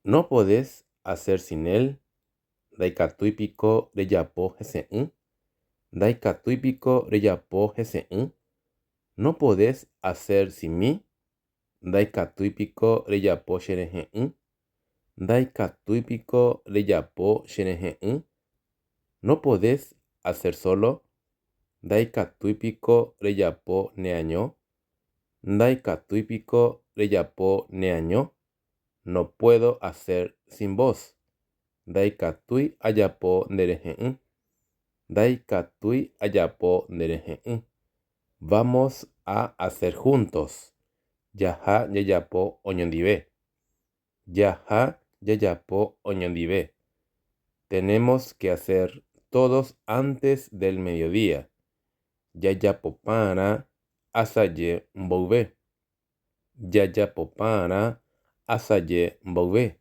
¿No podés hacer sin él? Ndaikatúipiko rejapo hese'ỹ. Ndaikatúipiko rejapo hese'ỹ. ¿No podés hacer sin mí? Ndaikatúipiko rejapo cherehe'ỹ. Ndaikatúipiko rejapo cherehe'ỹ. ¿No podés hacer solo? Ndaikatúipiko rejapo neaño. Ndaikatúipiko rejapo neaño. No puedo hacer sin vos. Ndaikatúi ajapo nderehe'ỹ. Ndaikatúi ajapo nderehe'ỹ. Vamos a hacer juntos. Jaha jajapo oñondive. Jaha jajapo oñondive. Tenemos que hacer todos antes del mediodía. Jajapopa'arã asaje mboyve. Jajapopa'arã asaje mboyve.